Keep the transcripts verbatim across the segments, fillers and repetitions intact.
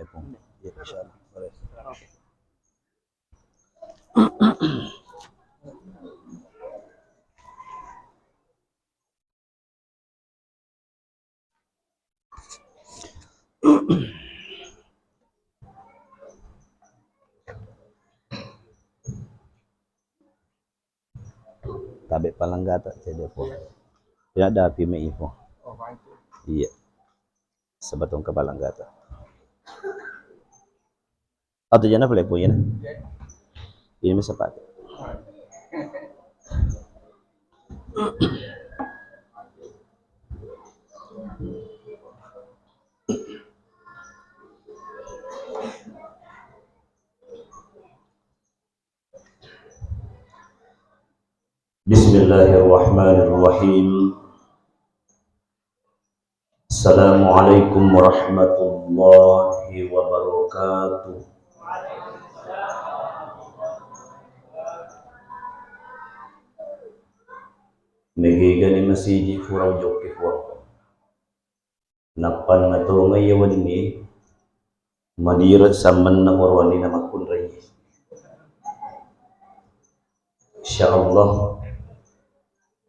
Iya, insyaallah. Boleh. Tabe palanggata cede po. Tidak ada api me ipo. Iya. Sebetulnya palanggata. Atau jana pale po ya. Ini masa pakai. Bismillahirrahmanirrahim. Assalamualaikum warahmatullahi wabarakatuh. Megegani masiji furau jokke fuang. Nappanna tonga iya weddingnge madire sammenna orowanina makkunrai. Insya Allah,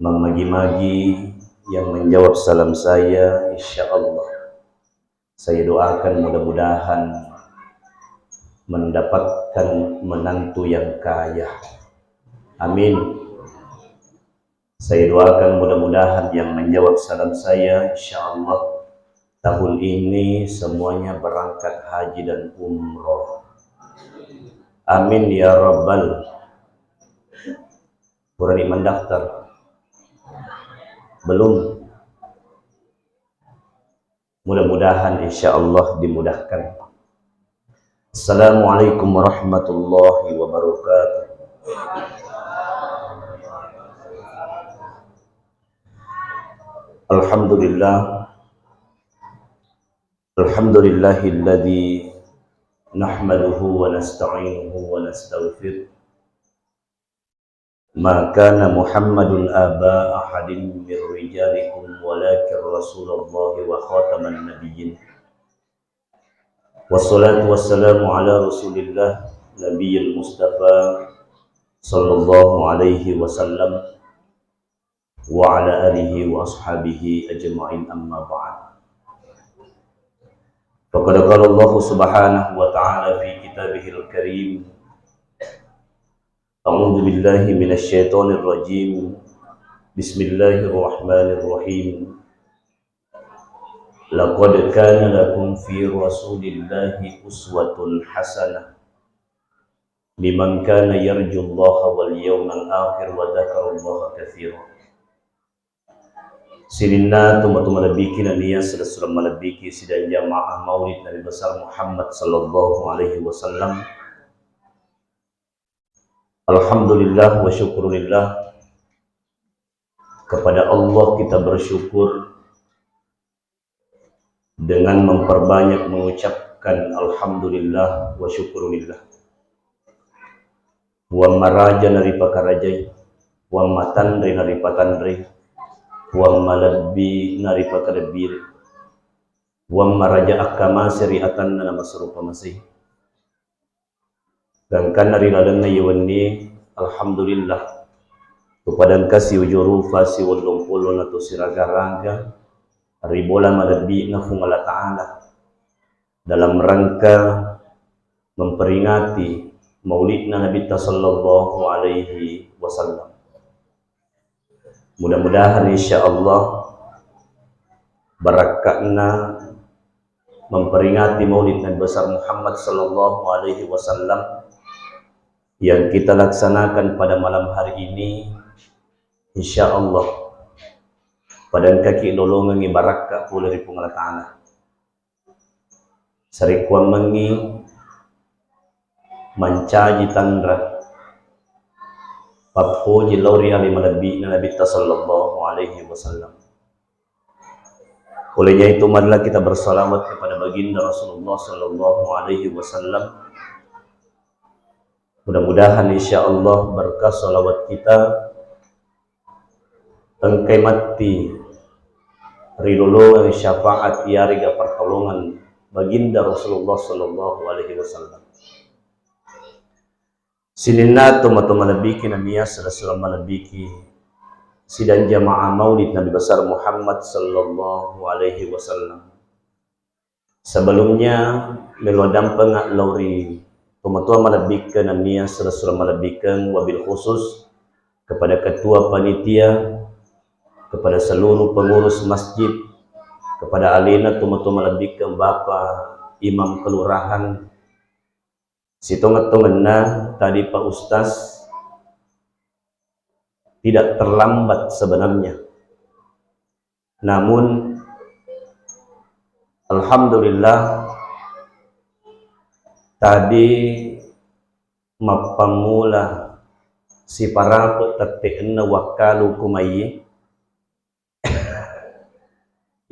mammagi-magi yang menjawab salam saya, insya Allah. Saya doakan mudah-mudahan mendapatkan menantu yang kaya. Amin. Saya doakan mudah-mudahan yang menjawab salam saya, insya Allah, tahun ini semuanya berangkat haji dan umroh. Amin ya rabbal. Purani mendaftar? Belum. Mudah-mudahan, insya Allah, dimudahkan. Assalamualaikum warahmatullahi wabarakatuh. Alhamdulillah. Alhamdulillahilladzi nahmaduhu wa nasta'inuhu wa nastaghfiruh. Ma kana Muhammadun aba ahadin min rijalikum walakin Rasulullah wa khataman nabiyyin. Wassalatu wassalamu ala Rasulillah Nabiyil Mustafa sallallahu alaihi wasallam wa ala alihi wa ashabihi ajma'in, amma ba'd. Faqad qala Allah subhanahu wa ta'ala fi kitabihil karim, A'udzu billahi minasy syaithanir rajim. Bismillahirrahmanirrahim. Laqad kana lakum fi Rasulillahi uswatun hasanah liman kana yarjullaha wal yawmal akhir wa dzakarallaha katsira. Sininna tomatoa malebbiki nennia silessureng malebbiki sidang jamaah Maulid Nabi Besar Muhammad sallallahu alaihi wasallam. Alhamdulillah wa syukrulillah. Kepada Allah kita bersyukur dengan memperbanyak mengucapkan alhamdulillah wa syukrulillah. Puang maraja naripakarajai, puang matanre naripatanrei, puang malebbi naripakalebbiri, puang maraja akkamase ri atanna namaserupa masei. Gangkanna ri lalenna iye wennie, alhamdulillah, upadengkasi uju rufa siwollong polona to siraga-raga ri bola malebbi'na Fuang Allah Ta'ala dalam rangka memperingati maulidna Nabitta sallallahu alaihi wasallam. Mudah-mudahan, insya Allah, barakka'na memperingati Maulid Nabi Besar Muhammad sallallahu alaihi wasallam yang kita laksanakan pada malam hari ini, insya Allah, pada engkaki lolongengi barakka pole ri Puang Allah Ta'ala. Sarekkuammengngi mancaji tanra pappoji lao ri ale malebbi'na Nabitta sallallahu alaihi wasallam. Olehnya itu, marilah kita bersalawat kepada baginda Rasulullah sallallahu alaihi wasallam. Mudah-mudahan, insya Allah, berkah salawat kita engkai matti rilolongeng syafaat iyarega pertolongan Baginda Rasulullah sallallahu alaihi wasallam. Sininna tomatoa malebbiki nennia sura-sura malebbiki sidang jamaah Maulid Nabi Besar Muhammad sallallahu alaihi wasallam. Sebelumnya, melo addampeng lao ri tomatoa malebbikeng nennia sura-sura malebbikeng, wabil khusus kepada ketua panitia, kepada seluruh pengurus masjid, kepada alena tomatoa malebbikeng Bapak Imam Kelurahan, sitongeng-tongenna tadi Pak Ustaz tidak terlambat sebenarnya. Namun, alhamdulillah, tadi mappammula siparape tette'na wakkalu kumaiye.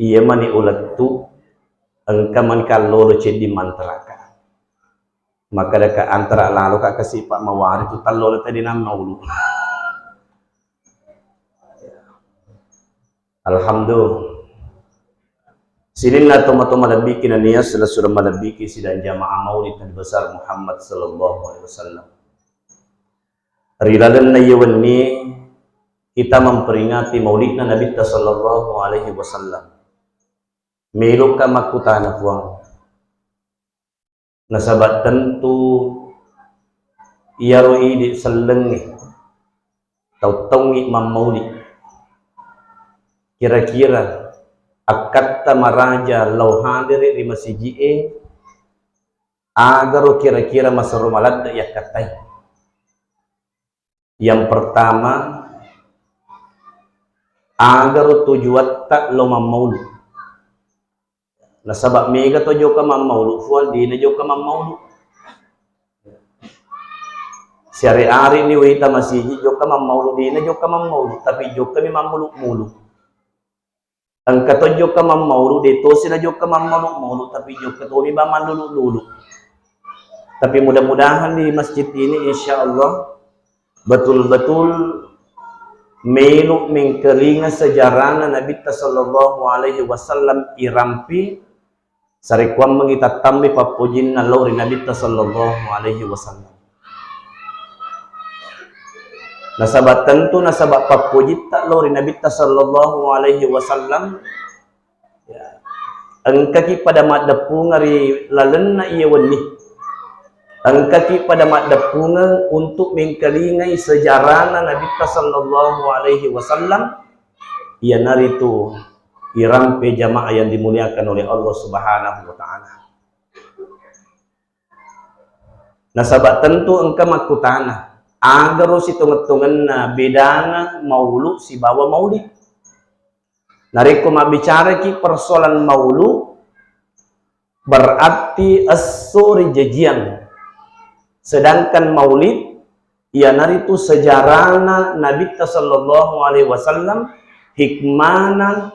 Iya mani ulettu, engka mani kallolo cedding mantaraka. Makkedaka antara laloka kasi Pak mawari tu tallolo tadi nammaulu. Alhamdulillah. Sininna tomatoa malebbiki nennia sura-sura malebbiki sidang jamaah Maulid Nabi Besar Muhammad sallallahu alaihi wasallam. Ri lalenna iye wenni kita memperingati maulidna Nabitta sallallahu alaihi wasallam. Meloka makkutana Puang. Nasaba tentu iyaro idi sellengnge tau-taungngi mammauli. Kira-kira akkatta maraja lao hadere ri masiji'e, agaro kira-kira maserro maladde yakkattai? Yang pertama, agaro tujuatta lao mammaulu. Nasaba mega to jokka mammaulu, Fuang, dina jokka mammaulu. Siare-are ni wita masiji jokka mammaulu, dina jokka mammaulu, tapi jokkami mammulu-mulu. Engka to jokka mammaulu, de tosi na jokka mammaulu-mulu, tapi jokka tomi ba mallulu-lulu. Tapi mudah-mudahan di masjid ini, insya Allah, betul-betul melo mengkalinga sejarahna Nabitta sallallahu alaihi wasallam irampi, sarekkuammengngi tattambai pappojinna lao ri Nabitta sallallahu alaihi wasallam. Nasaba tentu nasaba pappojitta lao ri Nabitta sallallahu alaihi wasallam, ya, engkaki pada maddeppungeng ri lalenna iye wenni. Engkaki pada maddeppungeng untuk mengkalingai sejarahna Nabitta sallallahu alaihi wasallam, iyanaritu irampe jamaah yang dimuliakan oleh Allah Subhanahu wa Ta'ala. Nasaba tentu engka makkutana, agaro sitongeng-tongenna bedana maulu sibawa maulid? Narekko mabbicaraki persoalan maulu, berarti esso rijajiang. Sedangkan maulid, iyanaritu sejarahna Nabitta sallallahu alaihi wasallam, hikmana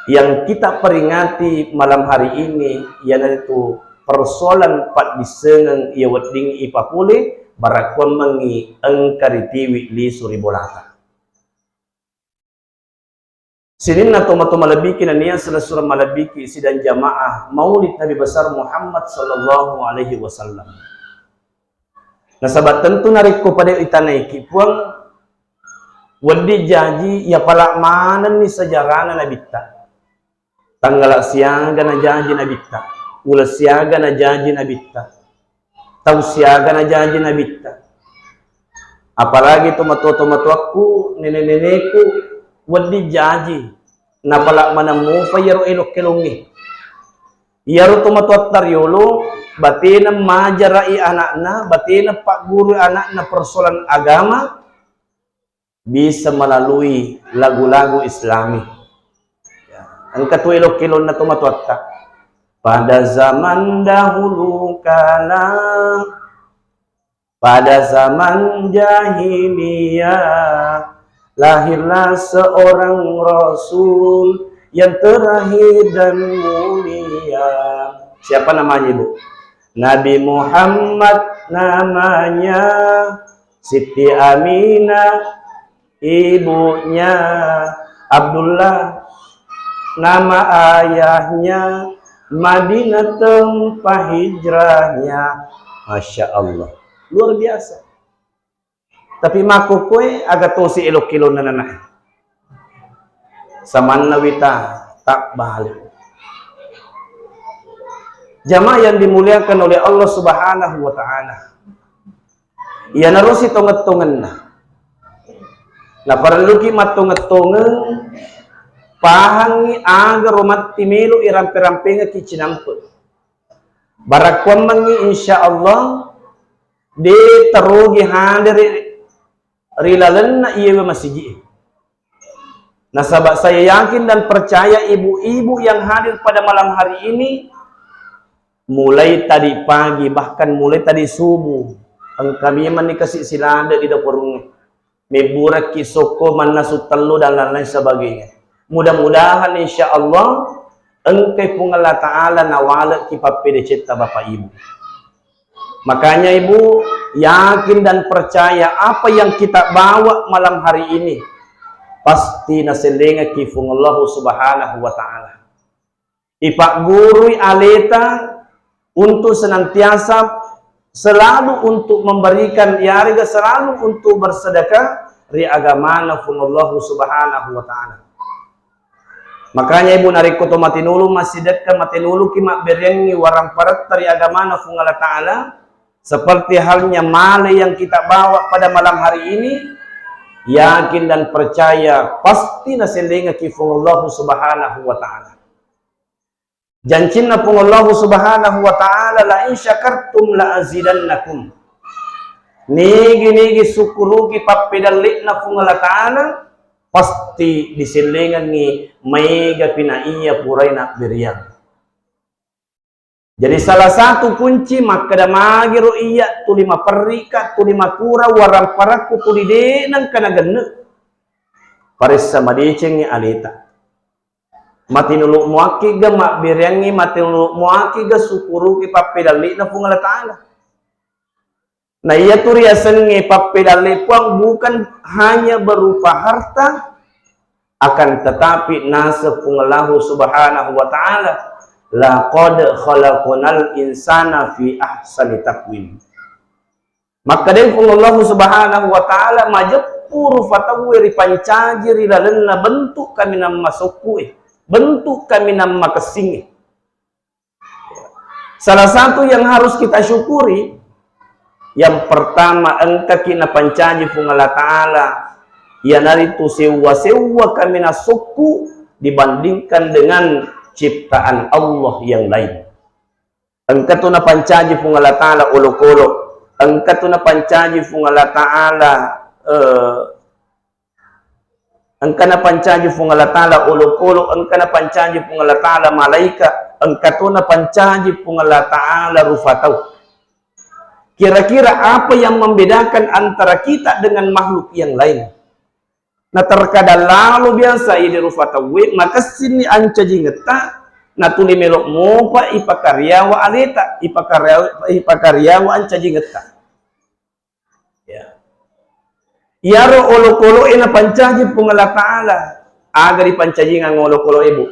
yang kita peringati malam hari ini, iyanaritu persoalan paddissengeng iya wedding ipapole, barakkuammengngi engka ritiwi lisu ri bolata. Sininna tomatoa malebbiki nennia sura-sura malebbiki sidang jamaah Maulid Nabi Besar Muhammad sallallahu alaihi wasallam. Nasaba tentu narekko pada itanaiki Puang, wedding jaji yapala manenni sejarahna Nabitta. Tanggala siaga najaji Nabitta, uleng siaga najaji Nabitta, tau siaga najaji Nabitta. Apalagi tomatoa-tomatoakku, nene-neneku, wedding jaji napala maneng mupa iyaro elok-kelongnge. Iyaro tomatoatta riolo batena majarai anakna, batena pagguru anakna persoalan agama, bisa melalui lagu-lagu Islami. Ya, engka tu elok-elonna tomatoatta. Pada zaman dahulu kala, pada zaman jahiliyah, lahirlah seorang rasul yang terakhir dan mulia. Siapa namanya, Ibu? Nabi Muhammad namanya, Siti Aminah ibunya, Abdullah nama ayahnya, Madinah tempat hijrahnya. Masya Allah. Luar biasa. Tapi makkokkoe aga tosi elok-elonna nanae. Samanna wita tabbale. Jamaah yang dimuliakan oleh Allah Subhanahu wa Ta'ala. Iyanaro sitongeng-tongenna. Naparelluki mattongeng-tongeng, pahangngi aga ro matti melo irampe-rampengekki cinampe. Barakkuammengngi, insya Allah, de terogi hadere ri lalenna iyewe masiji. Nasaba saya yakin dan percaya ibu-ibu yang hadir pada malam hari ini, mulai tadi pagi, bahkan mulai tadi subuh, engka memenni kasi silade di daporungnge. Mebburekki sokko mannasu tellu dan lain-lain sebagainya. Mudah-mudahan, insya Allah, engkai Puang Allah Ta'ala nawalekki pappedecetta Bapak Ibu. Makanya Ibu, yakin dan percaya apa yang kita bawa malam hari ini pasti nasellengekki Fuang Allahu Subhanahu wa Ta'ala. Ipaggurui aleta untuk senantiasa selalu untuk memberikan, yarega selalu untuk bersedekah ri agamana Fuang Allahu Subhanahu wa Ta'ala. Makanya Ibu, narekko to matinulu massidekka, matinuluki mabberiangngi warang paretta ri agamana Fuang Allah Ta'ala, seperti halnya male yang kita bawa pada malam hari ini, yakin dan percaya pasti nasellengekki Fuang Allahu Subhanahu wa Ta'ala. Jancinna Puang Allahu Subhanahu wa Ta'ala, "La in syakartum la azidannakum." Nigi-nigi sukkuruki pappedalle'na Puang Allah Ta'ala, pasti disellengengngi maega pina iya purai nabberiang. Jadi salah satu kunci makkeda magiro iya tuli maperrika, tuli makura, warang parakku tuli de nengka nagenne. Paressa madecengngi aleta. Matinulu muakkiga mabbereangngi, matinulu muakkiga sukkuruki pappedalle'na Puang Allah Ta'ala. Nah, iyatu riasengnge pappedalle Puang bukan hanya berupa harta, akan tetapi naseng Puang Allahu Subhanahu wa Ta'ala, "Laqad khalaqnal insana fi ahsani taqwim." Makkedai Puang Allahu Subhanahu wa Ta'ala, "Majeppu rufa tauwe ripancaji ri lalenna bentuk kaminang masokkue, bentuk kaminang makessingnge." Salah satu yang harus kita syukuri, yang pertama, engkaki napancaji Puang Allah Ta'ala, iyanaritu sewwa-sewwa kaminang sokku dibandingkan dengan ciptaan Allah yang lain. Engka tu napancaji Puang Allah Ta'ala olokolo, engka tu napancaji Puang Allah Ta'ala, eh, engka napancaji Puang Allah Ta'ala olokolo, engka napancaji Puang Allah Ta'ala malaika, engka tu napancaji Puang Allah Ta'ala rufa tau. Kira-kira apa yang membedakan antara kita dengan makhluk yang lain? Na terkadang lalo biasa idi rufa tauwe, makessinni ancajingetta, natuli melo mopa ipakariawa aleta, ipakariawa, ipakariawa ancajingetta. Ya. Iyaro olokolo'e napancaji Puang Allah Ta'ala. Aga ripancajingang olokolo'e, Bu?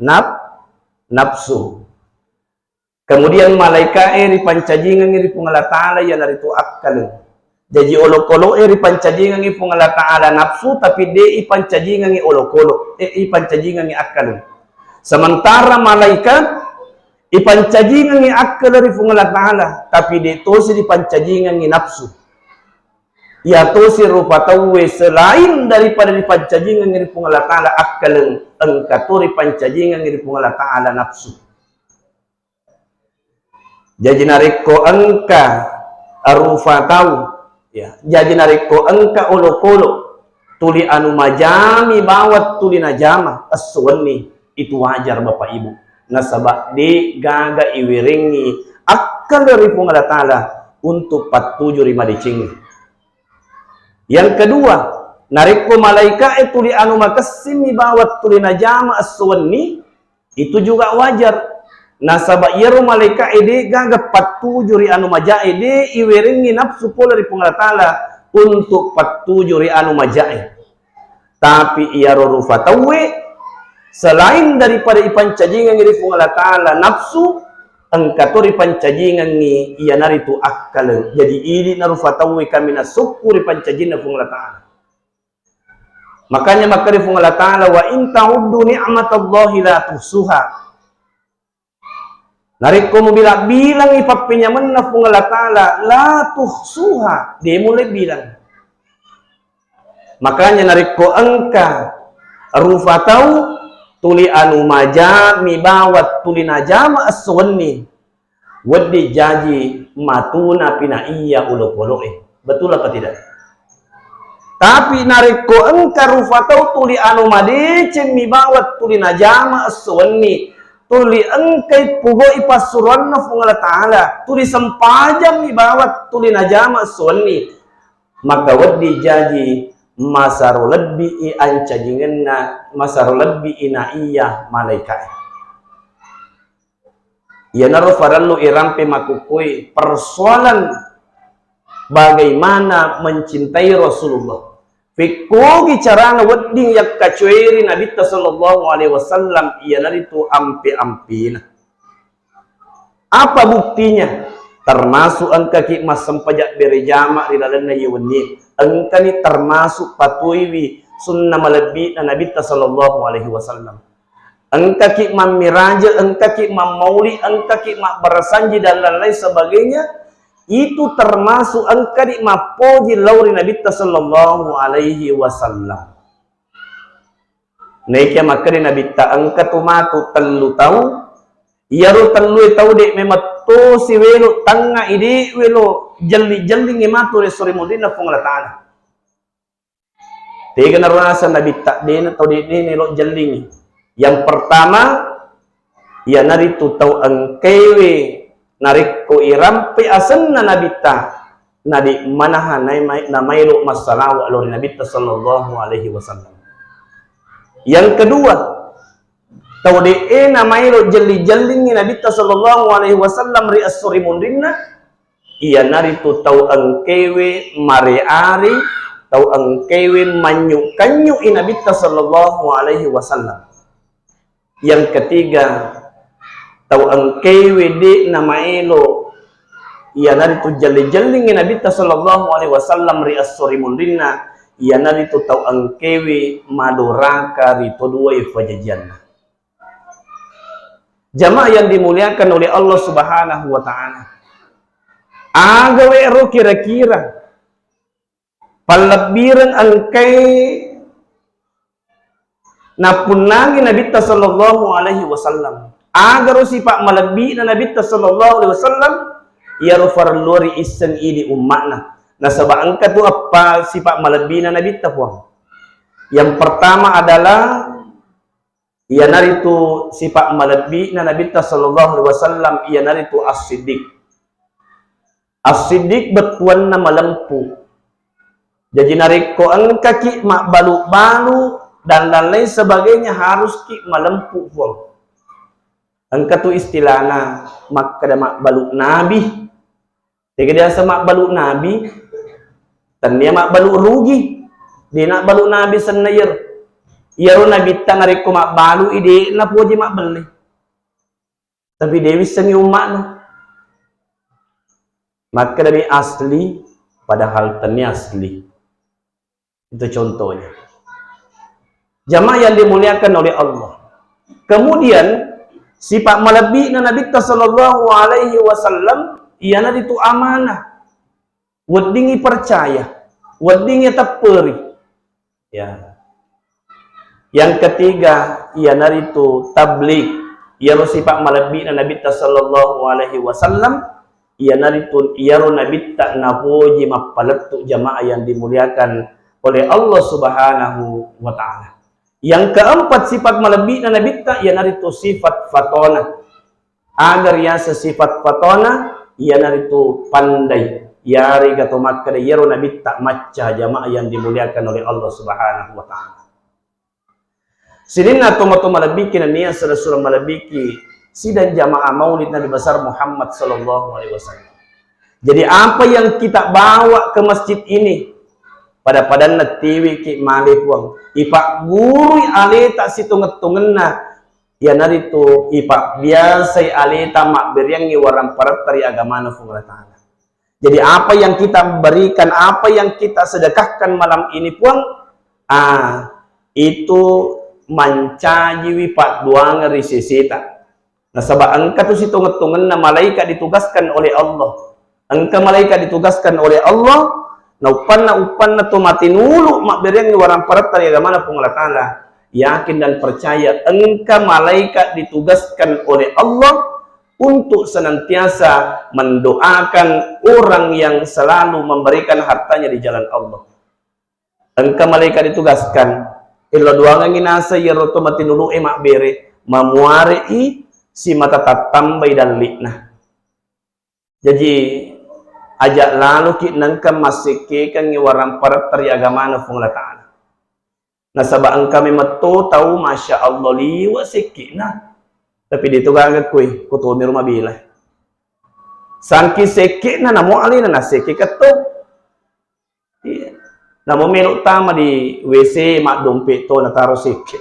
Naf-, nafsu. Kemudian malaika'e ripancajingangngi ri Puang Allah Ta'ala, iyanaritu akkaleng. Jaji olokolo'e ripancajingangngi Puang Allah Ta'ala nafsu, tapi de ipancajingangngi olokolo, eh, ipancajingangngi akkaleng. Sementara malaikat ipancajingangngi akkaleng ri Puang Allah Ta'ala, tapi de tosi ripancajingangngi nafsu. Iya tosi rupa tauwe selain daripada ripancajingangngi ri Puang Allah Ta'ala akkaleng, engka to ripancajingangngi ri Puang Allah Ta'ala nafsu. Jaji narekko engka rufa tau, ya, jaji narekko engka olokolo tuli anu majami bawang tuli najama esso wenni, itu wajar Bapak Ibu. Nasaba de gaga iwerengngi akkaleng ri Puang Allah Ta'ala untuk pattuju ri madecengnge. Yang kedua, narekko malaika'e tuli anu makessimmi bawang tuli najama esso wenni, itu juga wajar. Nasaba iyaro malaika'e de gaga pattuju ri anu majae, de iwerengngi nafsu pole ri Puang Allah Ta'ala untuk pattuju ri anu majae. Tapi iyaro rufa tauwe Selain daripada ipancajingengngi ri Puang Allah Ta'ala nafsu, engka to ripancajingengngi iyanaritu akkaleng. Jadi, idi narufa tauwe kaminang sukku ripancajinna Puang Allah Ta'ala. Makanya makkeda Puang Allah Ta'ala, "Wa in ta'uddu ni'matallahi la tuhsuha." Narekko mubilang-bilangi pappenyamenna Puang Allah Ta'ala, la tuhsuha, de mulle bilang. Makanya narekko engka rufa tau tuli anu maja mi bawang tuli najama esso wenni, wedding jaji matuna pinaiya olokolo'e. Betul apa tidak? Tapi narekko engka rufa tau tuli anu madeceng mi bawang tuli najama esso wenni, tuli engkai pogau'i passuroanna Puang Allah Ta'ala, tuli sempajang mi bawang tuli najama esso wenni, maka wedding jaji masaro lebbi i ancajingenna, masaro lebbi i naiya malaika'e. Iyanaro farellu irampe makkukkue persoalan bagaimana mencintai Rasulullah. Fekkogi carana wedding yakkacoeri Nabitta sallallahu alaihi wasallam, iyanaritu ampe-ampena. Apa buktinya? Termasuk engkaki massempajang berejama ri lalenna iye wennie. Engkani termasuk patuiwi sunna malebbi'na Nabitta sallallahu alaihi wasallam. Engkaki mammiraja, engkaki mammauli, engkaki mabbarasanji dan lain-lain sebagainya, itu termasuk engkani mappoji lao ri Nabitta sallallahu alaihi wasallam. Naekia makkeda Nabitta, engka tu matu tellu tau, iyaro tellue tau de memetto siwelo tangnga i, de welo jelli-jellingi matu ri esso ri munrinna Puang Allah Ta'ala. Tega naro naseng Nabitta, dena tau de, de nelo jellingi. Yang pertama, iyanaritu tau engkewe narekko irampe asenna Nabitta, nade manaha nae mai-, namaelo massalawa lao ri Nabitta sallallahu alaihi wasallam. Yang kedua, tau de'e namaelo jelli-jellingi Nabitta sallallahu alaihi wasallam ri esso ri munrinna, iyanaritu tau engkewe mareari, tau engkewe mannyu-kannyu i Nabitta sallallahu alaihi wasallam. Yang ketiga, tau engkewe de namaelo, iyanaritu jelli-jellingi Nabitta sallallahu alaihi wasallam ri esso ri munrinna, iyanaritu tau engkewe madoraka ri to duae fajajianna. Jamaah yang dimuliakan oleh Allah Subhanahu wa Ta'ala, aga wero kira-kira pallebbireng engkai napunnangi Nabitta sallallahu alaihi wasallam? Agaro sipa malebbi'na Nabitta sallallahu alaihi wasallam, iyaro farellu ri isseng idi umma'na. Nasaba engka tu eppa sipa malebbi'na Nabitta, Puang. Yang pertama adalah iyanaritu sipa malebbi'na Nabitta sallallahu alaihi wasallam, iyanaritu as-siddiq. As-siddiq bettuanna malempu. Jaji narekko engkaki mabbalu-balu dan lain-lain sebagainya, haruski malempu, Puang. Engka tu istilahna makkeda mabbalu nabi. Tega diaseng mabbalu nabi? Tennia mabbalu rugi. De nabbalu nabi senna iyaro. Iyaro Nabitta narekko mabbalu i, de napoji mabbelle. Tapi de wissengi umma'na. Makkedami asli, padahal tennia asli. Itu contohnya. Jamaah yang dimuliakan oleh Allah. Kemudian, sipa malebbi'na Nabitta sallallahu alaihi wasallam, iyanaritu amanah. Weddingi percaya, weddingi tepperi. Ya. Yang ketiga, iyanaritu tabligh. Iyaro sipa malebbi'na Nabitta sallallahu alaihi wasallam, iyanaritu iyaro Nabitta napoji mappalettu, jamaah yang dimuliakan oleh Allah Subhanahu wa Ta'ala. Yang keempat, sifat malebbi'na Nabitta, iyanaritu sifat fatona. Aga riaseng sifat fatona, iyanaritu pandai. Iyarega to makkeda iyaro Nabitta macca, jamaah yang dimuliakan oleh Allah Subhanahu wa Ta'ala. Sininna tomatoa malebbiki nennia sura-sura malebbiki sidang jamaah Maulid Nabi Besar Muhammad sallallahu alaihi wasallam. Jadi, apa yang kita bawa ke masjid ini, Pada-padanna tiwiki male Puang. Ipaggurui aleta sitongeng-tongenna, iyanaritu ipabbiasai aleta mabberiangngi warang paretta ri agamana Puang Allah Ta'ala. Jadi apa yang kita berikan, apa yang kita sedekahkan malam ini Puang, ah, itu mancajiwi padduangeng ri seseta. Nasaba engka tu sitongeng-tongenna malaika ditugaskan oleh Allah. Engka malaika ditugaskan oleh Allah, na uppanna-uppanna to matinulu mabberiangngi warang paretta ri agamana Puang Allah Ta'ala. Yakin dan percaya, engka malaika ditugaskan oleh Allah untuk senantiasa mendoakan orang yang selalu memberikan hartanya di jalan Allah. Engka malaika ditugaskan, ello doangengngi naseng iyaro to matinulu'e mabbere, mamuare'i simata tattambai dalli'na. Jaji, aja' laloki nengka massekkekengngi warang paretta ri agamana Puang Allah Ta'ala. Nasaba engka memetto tau, masya Allah, liwe' sekke'na. Tapi de' to gaga koi, ko tomiro mabela. Sangking sekke'na, namo alena nasekke ketto. Iya. Namo melo tama di W C, maddompe to nataro sekke.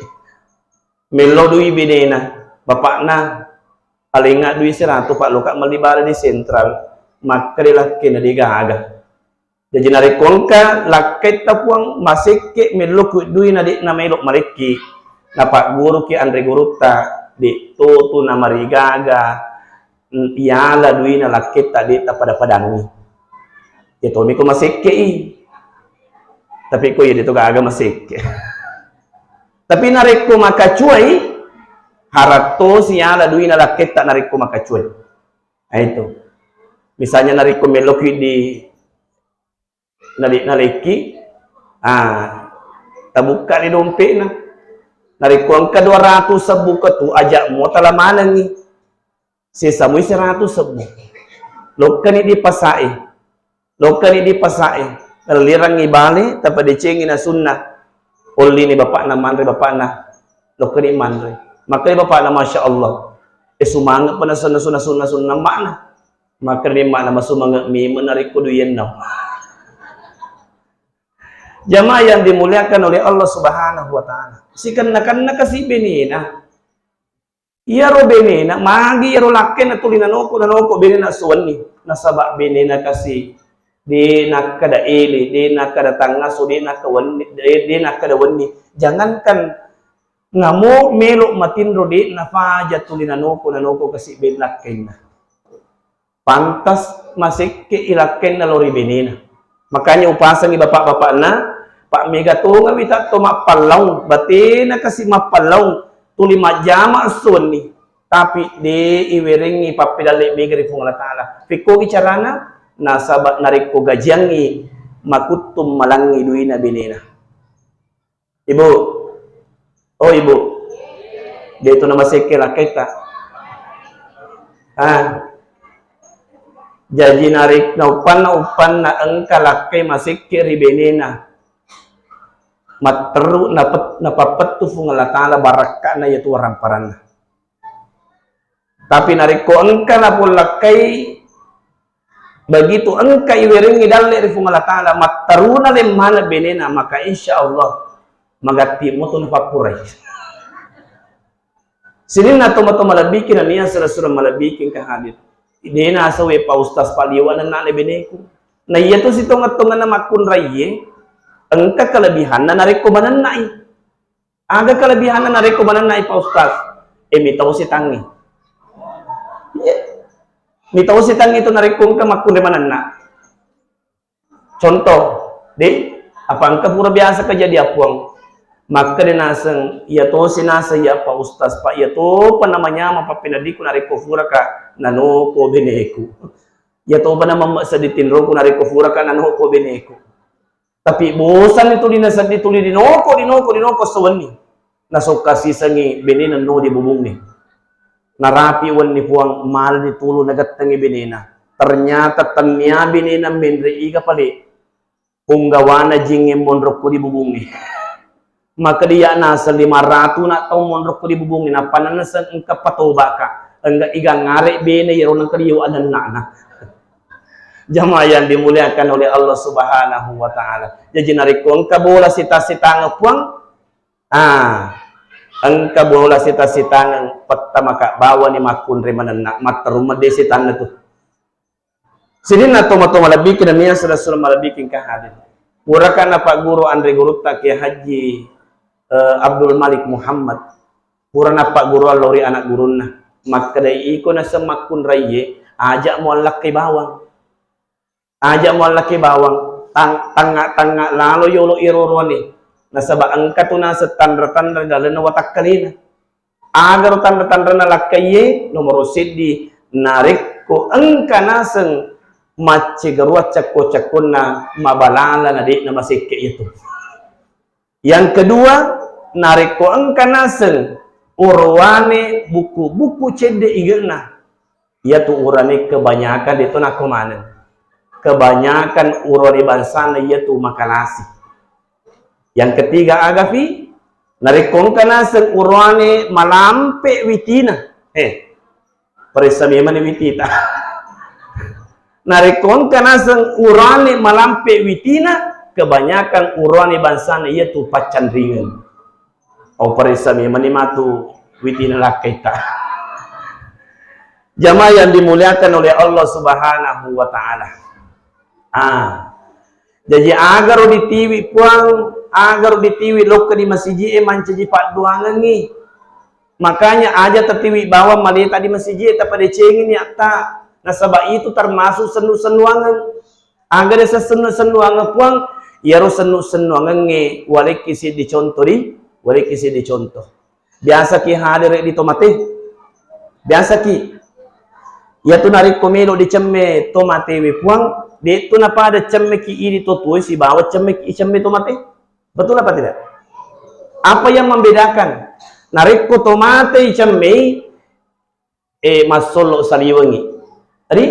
Melo dui benena, bapakna, alengnga dui seratu, Pak, loka melli bale di Sentral. Makkeda lakkainna de' gaga. Jaji narekko engka lakkaitta Puang, masekke mello ku dui na de' namelo malekki, napagguruki anre gurutta, de' to tu namarigaga, mm, iyala duina lakketta de' tapada-padangngi. Iya tomiko masekke i. Tapi ko iya de' to gaga masekke. Tapi narekko makacuai, harattosi iyala duina lakketta narekko makacuai. Nah, itu. Misalnya narekko melloki di nali-, nalekki, ah, tabukka ni dompe'na. Narekko engka dua ratus sebbu ketu, aja' mo tala manengngi. Sesa mui seratu sebbu. Lokkani di pasae. Lokkani di pasae. Lirangngi bale, tapadecengi nasunna. Ollini bapakna manre, bapakna. Lokkani manre. Makkani bapakna, masya Allah. Eh, sumange' pa nasunna, sunna, sunna, sunna, makna. Makkani makna, masumangeng mimeng narekko duienna. Jamaah yang dimuliakan oleh Allah Subhanahu wa Ta'ala. Sikenna-kenna kasi benena. Iyaro benena, magi iyaro lakkainna tuli nanoko, nanoko benena suwenni. Nasaba benena kasi de' nakkeda ele, de' nakkeda tangasu, de' nakka wenni, de', de' nakkeda wenni. Jangankan namo melo matinro de' nafaja tuli nanoko, nanoko kasi ben lakkainna. Pantas masekke i lakkainna lao ri benena. Makanya upasengi bapak-bapakna, Pak, mega tonga wita to mappallaung, batena kasi mappallaung, tuli majjama esso wenni, tapi de' iwerengngi pappedalle mega ri Puang Allah Ta'ala. Fekkogi carana, nasaba narekko gajiangngi, makuttung malangngi duina benena. Ibu. Oh, Ibu. De' tu namasekke lakkaitta. Ah. Jaji narik-, nauppanna, uppanna engka lakkai masekke ri benena. Matteru napet-, napappettu Puang Allah Ta'ala barakka'na iyatu waramparanna. Tapi narekko engka napolakkai, begitu engka iwerengngi dalle ri Puang Allah Ta'ala, mattaruna lemmana benena, maka insya Allah magatti moto napappurai. Sininna tomatoa malebbiki nania sura-sura malebbiki engka hadir. De' nasawe Pak Ustaz paliwa nenna'na beneku. Na iyatu sitongeng-tongenna makkunraiye, engka kelebihanna narekko manenna'i. Aga kelebihanna narekko manenna'i Pak Ustaz? Eh, mitau setangnge. Iya. Mitau setangnge tu narekko engka makkunrai manenna. Contoh, de', apa engka pura biasa kejadian Puang. Makkeda naseng, iya tosi naseng ya Pak Ustaz, Pak, iya topa namanyameng pappeneddikku narekko puraka nanoko beneku. Iya topa namammeq seddi tinroku narekko puraka nanoko beneku. Tapi bosanni tuli nasedding tuli dinoko, dinoko, dinoko sewenni. Nasokka sisengngi benena no di bubungnge. Narapi wenni Puang, malani tulu nagettengngi benena. Ternyata tennia benena menre iga pale. Punggawana jingnge monrokko di bubungnge. Maka dia naseng lima ratu na tau monrokko di bubungnge. Nappa naseng engka patobaka. Engka iga ngare bene yero nengka dio anennana. Jamaah yang dimuliakan oleh Allah Subhanahu wa Ta'ala. Jadi, narekko engka bola sita-sitangeng, Puang, ah, engka bola sita-sitangeng, pettama ka bawani makkunrai manenna, matteru medde sitanna tu. Sininna tomatoa malebbiki nennia sura-sura malebbiki engka hadir. Puraka napagguru anre gurutta Kiai Haji, eh, Abdul Malik Muhammad. Pura napagguru lao ri anak gurunna. Makkedai, iko naseng makkunraiye, aja muallakkai bawang. Aja muallakkai bawang. Tang-, tangnga-tangnga lalo yolo iro-oroane. Nasaba engka tu naseng tanra-tanra ri lalenna watakkalena. Agaro tanra-tanranna lakkaiye, nomoro seddi, narekko engka naseng maccegerua cakko-cakkonna mabalala na de'na masekke iyatu. Yang kedua, narekko engka naseng oroane buku-buku cedde ige'na, iyatu urane kebanyakan de'to nakko maneng. Kebanyakan urane bangsana iyatu makalasi. Yang ketiga, agafi, narekko engka naseng uroane malampe witina. Eh, paressa memang witita. Narekko engka naseng uroane malampe witina, kebanyakan uroane bangsana iyatu paccanringeng. Oh, paressa memang matu witina lakkaita. Jamaah yang dimuliakan oleh Allah Subhanahu wa Ta'ala. Ah. Jaji agaro ditiwi Puang, agaro ditiwi lokka di masiji e mancaji paddoangengngi. Makanya aja tatiwi bawang maleta di masiji e, tapadecengi niatta. Nasaba itu termasuk sennu-sennuangeng. Aga de sennu-sennuangeng Puang, iyaro sennu-sennuangengnge walekki siddi contoh di, walekki siddi contoh. Biasaki hadere di tomate? Biasaki? Iyatu narekko melo dicemme tomatewe Puang, de'tu napada cemmeki idi to tuoi sibawa cemmeki icemme tomate. Betul apa tidak? Apa yang membedakan? Narekko tomate icemmei, eh, massollo saliwengi. Tadi?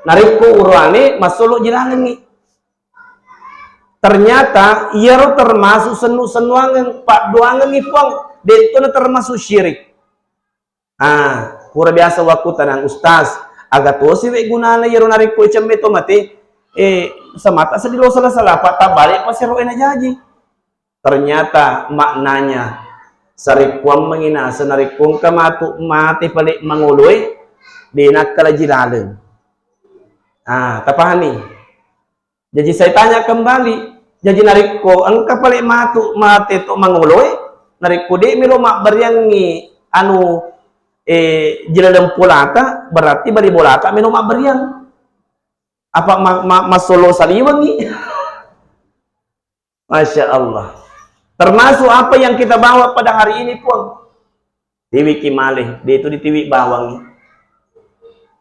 Narekko uroane massollo jilangengi. Ternyata iyaro termasuk sennu-sennuangeng, paddoangengngi Puang, de'to na termasuk syirik. Ah, pura biasa wakkutanang, Ustaz, aga tosi we gunana iyaro narekko icemme tomate? Eh, semata seddi lo sala-sala, apa tabbale pasero e najaji. Ternyata maknanya, sarekkuammengi naseng narekko engka matu mate pale mangoloe, de nakkalaji laleng. Ah, tapahami? Jaji saya tanya kembali, jaji narekko engka pale matu mate to mangoloe, narekko de melo mabberiangngi anu, eh, jilaleng polata, berarti bali bolata melo mabberiang. Apa ma-, ma-, massolo saliwengngi? Masya Allah. Termasuk apa yang kita bawa pada hari ini, Puang. Tiwiki male, de tu ditiwi bawang.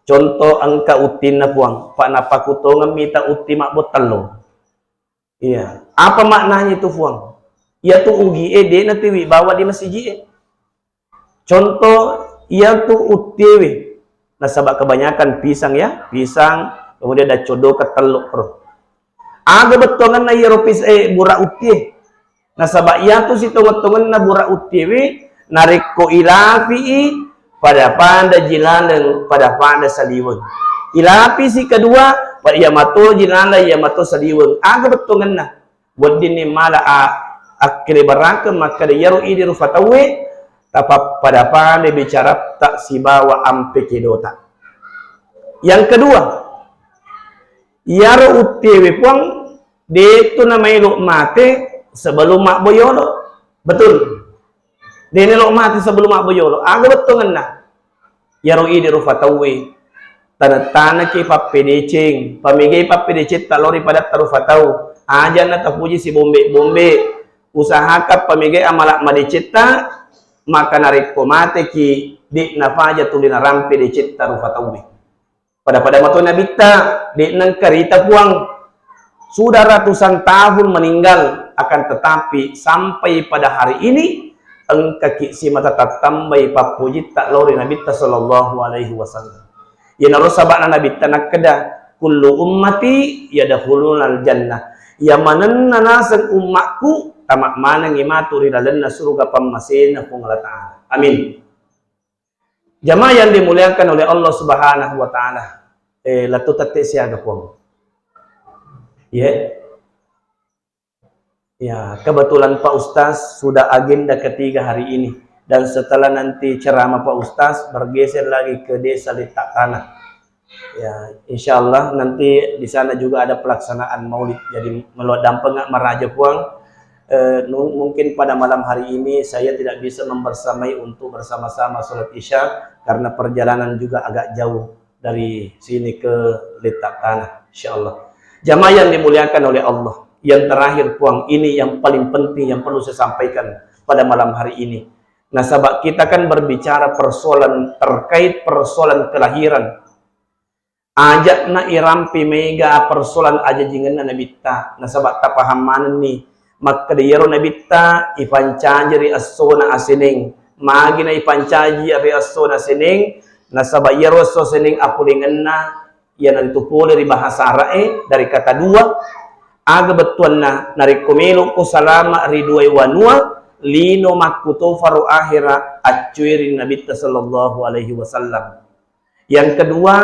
Contoh engka uttinna Puang, pa napakutongeng mita utti mabbottello. Iya. Apa maknanya itu, Puang? Iyatu ugi e de natiwi bawang di masiji e. Contoh, iyatu uttiwe. Nasaba kebanyakan pisang ya, pisang, kemudian ada codoka tello ro. Aga bettuangenna iyaro pis-, eh, bura uttie? Nasaba iyatu sitongeng-tongenna bura uttiwe, narekko ilapi'i, pada-pada ji laleng, pada-pada saliweng. Ilapisi kedua, pa-, iya mato ji laleng, iya mato saliweng. Aga bettuangenna? Weddinni mala a-, akkelebarakeng makkeda iyaro idi rufa tauwe, tapappada-pada bicaratta sibawa ampe kedota. Yang kedua, iyaro uttiwe Puang, de'tu namaelo mate sebelum mabboyolo. Betul? De naelo mate sebelum mabboyolo. Aga bettuangenna? Iyaro idi rufa tauwe. Tane-taneki pappedeceng. Pamegai pappedecetta lao ri padatta rufa tau. Aja na tapuji sibombe-bombe. Usahakan pamegai amala madecetta, maka narekko mateki, de nafaja tuli narampe decetta rufa tauwe. Pada-pada mato Nabitta, de nengkarita Puang. Sudah ratusan tahun meninggal, akan tetapi sampai pada hari ini, engkaki simata tattambai pappujitta lao ri Nabitta sallallahu alaihi wasallam. Iyanaro saba'na Nabitta nakkeda, "Kullu ummati yadkhulunal jannah." Iya manenna naseng ummakku, tama manengngi matu ri lalenna suruga pammasena Puang Allah Ta'ala. Amin. Jamaah yang dimuliakan oleh Allah Subhanahu wa Ta'ala. Eh, lettu tette siaga, Puang. Ye. Ya, kebetulan Pak Ustaz sudah agenda ketiga hari ini. Dan setelah nanti ceramah Pak Ustaz, bergeser lagi ke Desa Letak Tanah. Ya, insya Allah nanti di sana juga ada pelaksanaan maulid. Jadi, meluat dampeng maraja, Puang. Eh, nu-, mungkin pada malam hari ini saya tidak bisa membersamai untuk bersama-sama sholat Isya karena perjalanan juga agak jauh dari sini ke Letak Tanah, insya Allah. Jamaah yang dimuliakan oleh Allah, yang terakhir, Puang, ini yang paling penting yang perlu saya sampaikan pada malam hari ini. Nasaba kita kan berbicara persoalan terkait persoalan kelahiran. Aja'na irampe mega persoalan ajajingenna Nabitta, nasaba tapaham manenni makkeda iyaro Nabitta ipancaji ri essona aseneng. Magi na ipancaji ri essona aseneng? Nasaba iyaro esso aseneng apolengenna iyanaritu pole ri bahasa Ara'e dari kata dua. Aga bettuanna? Narekko melokko salama ri duai wanua, lino makkutofaro ahera, accui ri Nabitta sallallahu alaihi wasallam. Yang kedua,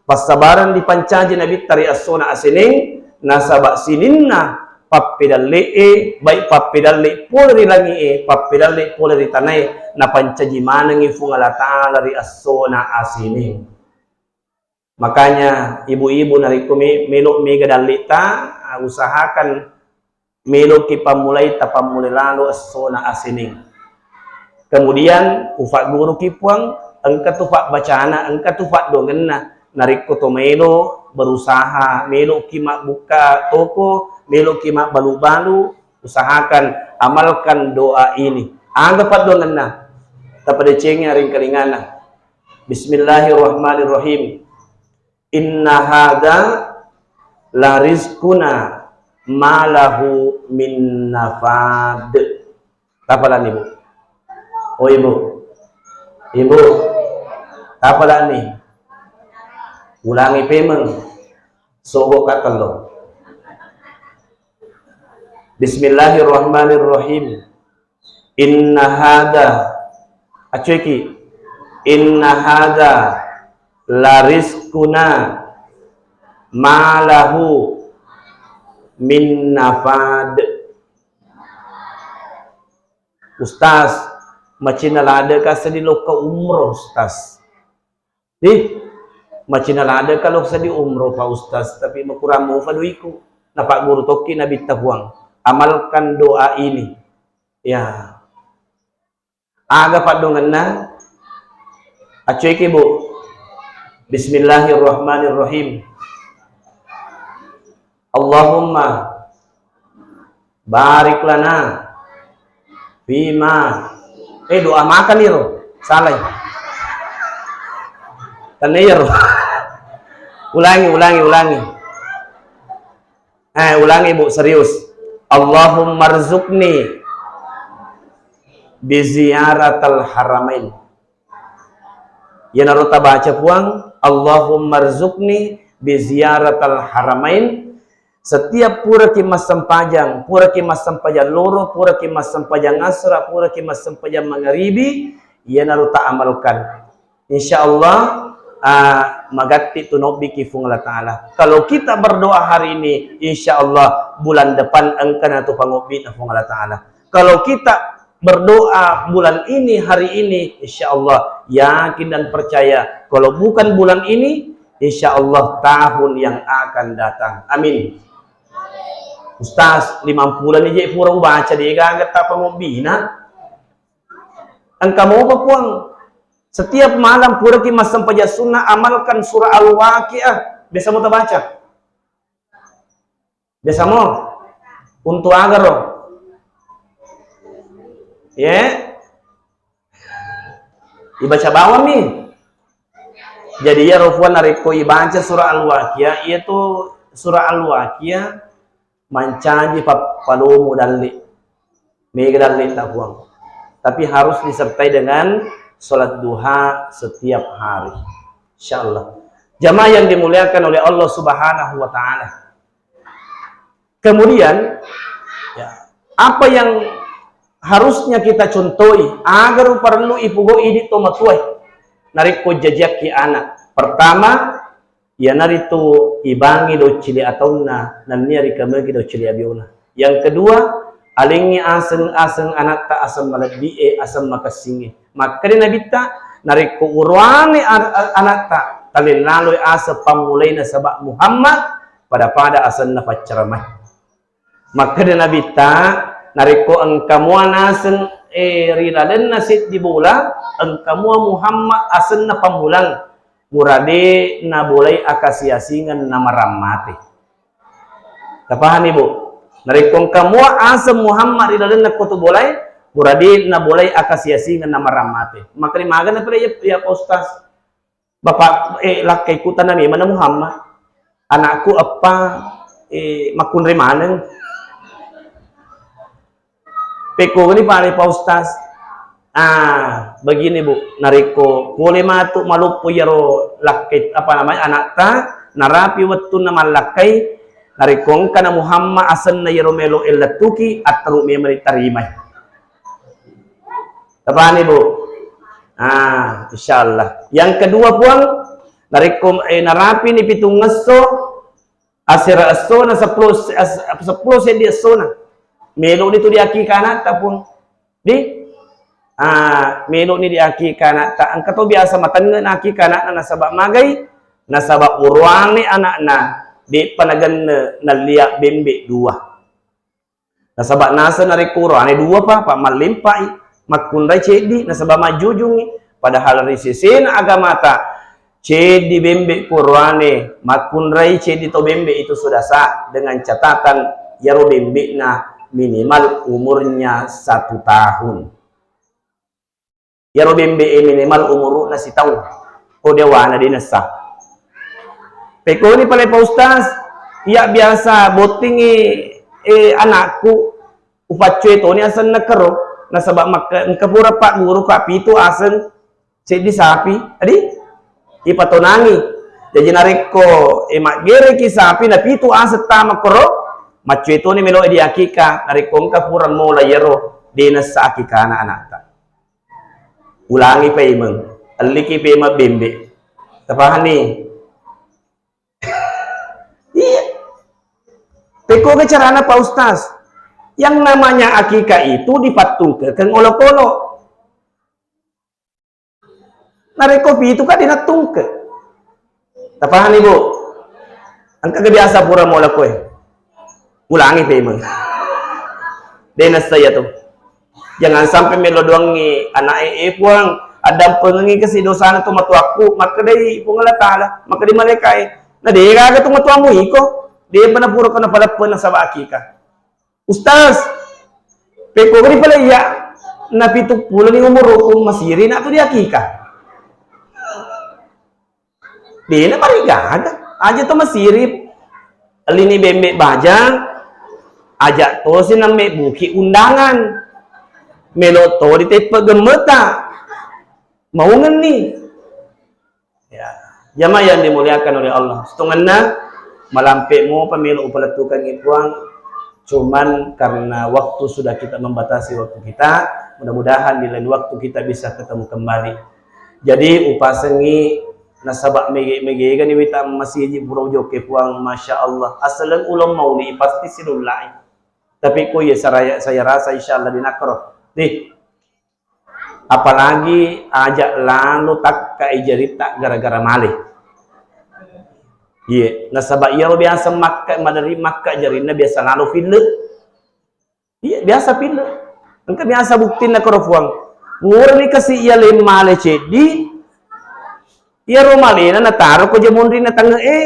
passabareng dipancaji Nabitta ri essona aseneng, nasaba sininna pappedalle'e, baik pappedalle pole ri langi'e, pappedalle pole ri tanae, napancaji manengngi Fuang Allah Ta'ala ri essona aseneng. Makanya, ibu-ibu, narekko me-, melo mega dalle'ta, usahakan meloki pammulai, tapammulai lalo essona aseneng. Kemudian, ufagguruki, Puang, engka tu pabbacana, engka tu paddoangenna. Narekko to melo berusaha, meloki mabbukka toko, meloki mabbalu-balu, usahakan amalkan doa ini. Aga paddoangenna? Tapadecengi aringkalinganna. Bismillahirrahmanirrahim. Inna hadza la rizquna ma lahu min nafad. Tapalani, Bu. Oh, Ibu. Ibu. Tapalani. Ulangi pemeng. Sogo katello. Bismillahirrahmanirrahim. Inna hadza, acueki, inna hadza la rizquna ma lahu min nafad. Ustaz, macinna ladeka seddi lokka umroh, Ustaz. Ih, macinna ladeka lo seddi umroh, Pak Ustaz, tapi makurang mofa doiku. Napagguru tokki Nabitta, Puang. Amalkan doa ini. Ya. Aga paddoangenna? Acueki, Bu. Bismillahirrahmanirrahim. Allahumma barik lana fima. Eh, doa makan iro. Salai. Tenne iyaro. Ulangi, ulangi, ulangi. Eh, ulangi, Bu, serius. Allahumma rzuqni bi ziyaratal haramain. Iyanaro tabaca, Puang, Allahumma rzuqni bi ziyaratal haramain. Setiap puraki massempajang, puraki massempajang loro, puraki massempajang asra, puraki massempajang mangaribi, iyanaro ta amalkan. Insya Allah, ah, magatti tu nobbiki Fuang Allah Ta'ala. Kalau kita berdoa hari ini, insya Allah bulan depan engkana tu pangobbi'na Fuang Allah Ta'ala. Kalau kita berdoa bulan ini, hari ini, insya Allah, yakin dan percaya, kalau bukan bulan ini, insya Allah tahun yang akan datang. Amin. Ustaz, limampulo ni je pura ubaca, de gaga ta pangobbina. Engka mopa, Puang. Setiap malam puraki massempajang sunnah, amalkan surah Al-Waqiah. Biasa mo tabaca? Biasa mo? Untuk agaro? Ye? Ibaca bawang mi. Jadi, iyaro, Puang, narekko ibaca surah Al-Waqiah, iyatu surah Al-Waqiah mancaji pappalomo dalle. Mega dalle ta, Puang. Tapi harus disertai dengan sholat duha setiap hari. Insya Allah. Jamaah yang dimuliakan oleh Allah Subhanahu wa Ta'ala. Kemudian, ya, apa yang harusnya kita contohi agar perlu ipugo idi to matuai narekko jajiakki anak? Pertama, Iyanaritu ibangi doccili ataunna, nennia rikamegi doccili abiona. Yang kedua, alengngi aseng-aseng anatta aseng malebbi'e, aseng makessingnge. Makkeda Nabitta, narekko uroane a-, a-, anatta, talellaloi aseng pammulaina nasaba Muhammad, pada-pada asenna paccaramae. Makkeda Nabitta, narekko engka mua naseng, eh, ri lalenna seddi bola, engka mua Muhammad asenna pammulang, murade nabolai akasi-asingeng namarammate. Tapahami, Bu? Narekko engka mua aseng Muhammad ri lalenna kotu bolae, murade nabolai akasi-asingeng namarammate. Makkeda magana pale ya, ya Pak Ustaz? Bapak, eh, lakkaiku tanna memang na Muhammad. Anakku eppa, eh, makkunrai maneng. Pekkoni pale Pak Ustaz. Ah, begini, Bu, narekko pole matu maloppo iyaro lakkai, apa namanya, anatta, narapi wettunna mallakkai, narekko engka na Muhammad asenna iyaro melo ellettuki, atteru memang ditarimai. Tapahani, Bu? Ah, insyaallah. Yang kedua, Puang, narekko, eh, narapini pitung esso, asera essona, seppulo, as-, seppulo seddi essona. Meloni tu diakika anatta, Puang. Di? Ah, meloni diakika anatta. Engka to biasa matengnge nakika anakna nasaba magai, nasaba uruane anakna, de'pa nagenne nallia bembe dua. Nasaba naseng narekko urane dua pa, pa mallempai, makkunrai ceddi, nasaba majjujungngi. Padahal ri sesena agamata, ceddi bembe ko urane, makkunrai ceddi to bembe itu sudah sah, dengan catatan iyaro bembe'na minimal umurnya satu tahun. Iyaro bembe'e minimal umuru'na sitaung. Ko dewana de nessa. Pekoni pale Pak Ustaz, iya biasa bottingi, eh, anakku, upaccue toni asenna kero, nasaba makka-, engka pura Pak Guru ka pitu aseng seddi sapi, adi? Ipatonangi. Jaji narekko, eh, maggereki sapi na pitu aseng tama kero, maccue toni melo diakika, narekko engka pura mola iyaro, de nessa akikana anakta. Ulangi paimeng, elliki paimeng bembe. Tapahani? Iya. Pekkoga carana Pak Ustaz? Yang namanya akikah itu dipattungkekeng olokolo. Narekko pitu kan dinattungke. Tapahani, Bu? Engka ke biasa pura mola koe. Ulangi paimeng. De nessa iya tu. Jangan sampai melo doangngi anak'e, "Eh, Puang, addampengengngi kasi dosana tomatoakku." Makkedai Puang Allah Ta'ala, makkedai malaika'e, "Na de gaga tomatoammu iko, depa napura ko napaleppe nasaba akikah." "Ustaz, pekko gani pale iya, na pitu puloni umuruku, masiri na tu diakikah." Dena marigaga, aja to masiri. Ellini bembe bajang, aja tosi namme buki undangan. Melo to diteppe gemmeta. Maungenni. Ya, jamaah yang dimuliakan oleh Allah. Setungenna malampe mopa melo upalettukangngi Puang. Cuman karena waktu sudah kita membatasi waktu kita, mudah-mudahan di lain waktu kita bisa ketemu kembali. Jadi, upasengngi nasaba mege-, megegani wita masiji pura ujokke Puang, Masya Allah. Asaleng uleng mauli pasti silullai. Tapi ko iya saraya-, saya rasa insya Allah dinakkero. Nih, apalagi aja lalo takka jaritta gara-gara male. Iya, nasaba iyaro biasa makka, maderi makka jarinna biasa lalo fille. Iya, biasa pinna. Engka biasa buktinna koro Puang. Purani kasi iya lemmale ceddi, iyaro malena nataro ko jamunrinna tange'e.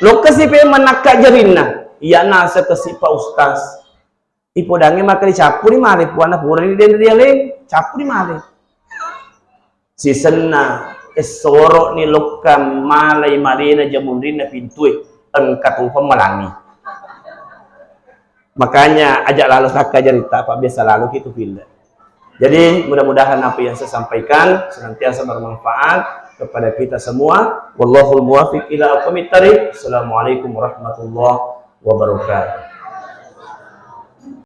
Lokkasi pe manakka jarinna. Iya nasa kasi Pak Ustaz. Ipodangnge maka dicappuri male puanna purani den rialeng, cappuri male. Sisenna, essoro'ni lokka malai malena jamunrinna pintue, engka topa malangi. Makanya, aja lalo takka jaritta, apa biasa lalo ki tu pille. Jadi, mudah-mudahan apa yang saya sampaikan senantiasa bermanfaat kepada kita semua. Wallahul muwaffiq ila aqwamit thariq. Assalamualaikum warahmatullahi wabarakatuh.